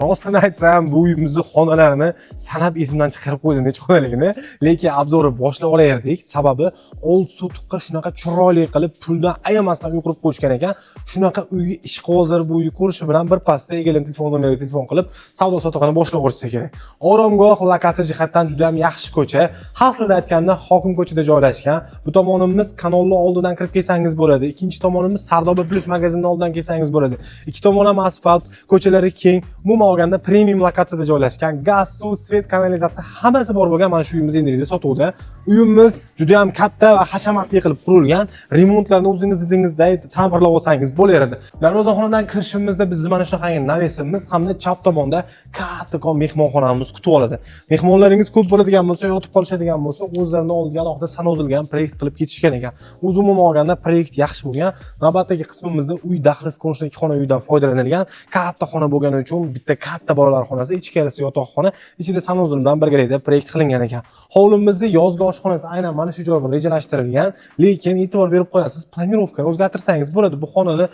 Rostini aytsam, bu uyimizni xonalarini sanab esimdan chiqarib qo'ydim necha xonaligini, lekin обзор ni boshlab olayerdik. Sababi 6 sotiqqa shunaqa chiroyli qilib, puldan ayamasdan uy qurib qo'yishgan ekan. Shunaqa uyga ishqibozlar bu uyni ko'rishi bilan bir pasda egalarning telefon nomeriga telefon qilib, savdo sotig'ini boshlab yuborishsa kerak. Oromgoh lokatsiya jihatdan juda ham yaxshi ko'cha. Xalq tilida aytganda, Hokim ko'chada joylashgan. Bu tomonimiz kanalni oldidan kirib kelsangiz bo'ladi. Ikkinchi tomonimiz Sardoba Plus magazinini oldidan kelsangiz bo'ladi. Ikki tomon ham asfalt, ko'chalari keng. Umuman olganda, premium lokatsiyada joylashgan. Gaz, suv, свет, kanalizatsiya hammasi bor bo'lgan mana shu uyimiz endilikda sotuvda. Uyimiz juda ham katta va hashamatli qilib qurilgan. Remontlarni o'zingiz didingizday ta'mirlab olsangiz bo'laveradi. Darvozaxonadan kirishimizda bizni mana shunaqangi навес imiz hamda chap tomonda kattakon mehmonxonamiz kutib oladi. Mehmonlaringiz ko'p bo'ladigan bo'lsa, yotib qolishadigan bo'lsa, o'zlarini oldiga alohida санузел ga ham proyekt qilib ketishgan ekan. O'zi umuman olganda, proyekt yaxshi bo'lgan. Navbatdagi qismimizda uy dahliz ko'rinishli ikki xona uydan foydalanilgan. Katta xona bo'lgani uchun bitta katta bolalar xonasi, ichkarisi yotoqxona, ichida санузел bilan birgalikda proyekt qilingan ekan. Hovlimizni yozgi oshxonasi aynan mana shu joyga rejalashtirilgan, lekin e'tibor berib qo'yasiz, планировка ni o'zgartirsangiz bo'ladi. Bu xonani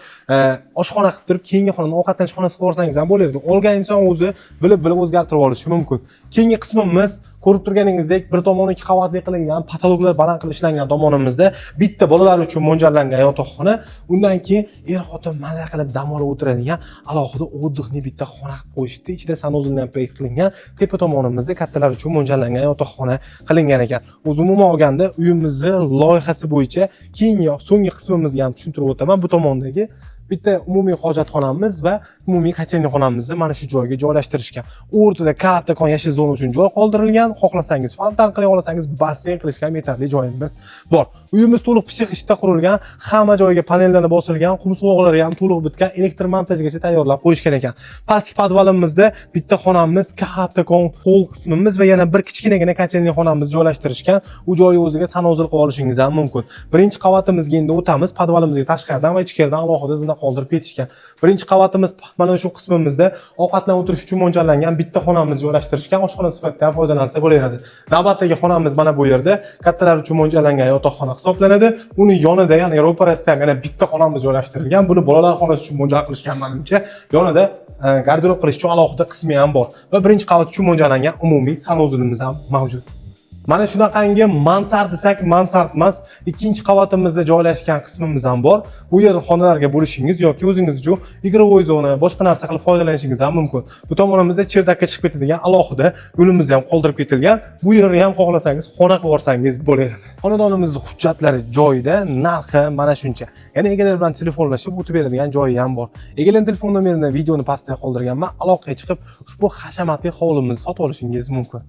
oshxona qilib turib, keyingi xonani ovqatlanish xonasi qilib yuborsangiz ham bo'ladi. Olgan inson o'zi bilib bilib o'zgartirib olishi mumkin. Keyingi qismimiz, ko'rib turganingizdek, bir tomoni ikki qavatli qilingan, потолок lar baland qilib ishlangan tomonimizda bitta bolalar uchun mo'ljallangan yotoqxona, undan keyin er xotin maza qilib dam olib o'tiradigan alohida отдых ni bitta xona qilib qo'yishibdi. Ichida санузел ni ham proyekt qilingan. Tepa tomonimizda kattalar uchun mo'ljallangan yotoqxona qilingan ekan. O'zi umuman olganda, uyimizni loyihasi bo'yicha keyingi, so'nggi qismimizga ham tushuntirib o'taman. Bu tomondagi bitta umumiy hojatxonamiz va umumiy котельный xonamizni mana shu joyga joylashtirishgan. O'rtada kattakon yashil zona uchun joy qoldirilgan. Xohlasangiz fontan qiling, xohlasangiz basseyn qilishga ham yetarli joyimiz bor. Uyimiz to'liq pishiq g'ishtda qurilgan, hamma joyiga panellar bosilgan, qum suvog'lari ham to'liq bitgan, elektr montajgacha tayyorlab qo'yishgan ekan. Pastki podvalimizda bitta xonamiz, kattakon холл qismimiz va yana bir kichkinagina котельный xonamiz joylashtirishgan. U joyi o'ziga санузел qilib olishingiz ham mumkin. Birinchi qavatimizga endi o'tamiz. Podvalimizga tashqaridan va ichkaridan alohida zina qoldirib ketishgan. Birinchi qavatimiz mana shu qismimizda ovqatlanib o'tirish uchun mo'ljallangan bitta xonamiz joylashtirishgan. Oshxona sifatida ham foydalansa bo'laveradi. Navbatdagi xonamiz mana bu yerda kattalar uchun mo'ljallangan yotoqxona hisoblanadi. Uni yonida, ya'ni ro'parasida ham yana bitta xonamiz joylashtirilgan. Buni bolalar xonasi uchun mo'ljal qilishgan manimcha. Yonida garderob qilish uchun alohida qismi ham bor va birinchi qavat uchun mo'ljallangan umumiy санузел imiz ham mavjud. Mana shunaqangi mansard desak, mansard emas, ikkinchi qavatimizda joylashgan qismimiz ham bor. Bu yer xonalarga bo'lishingiz yoki o'zingiz uchun игровой zona, boshqa narsa qilib foydalanishingiz ham mumkin. Bu tomonimizda чердак ka chiqib ketadigan alohida yo'limiz ham qoldirib ketilgan. Bu yerni ham xohlasangiz xona qilib yuborsangiz bo'ladi. Xonadonimizni hujjatlari joyida, narxi mana shuncha. Yana egalar bilan telefonlashib o'tib beradigan joyi ham bor. Egalarning telefon nomerini videoni pastida qoldirganman. Aloqaga chiqib, ushbu hashamatli hovlimizni sotib olishingiz mumkin.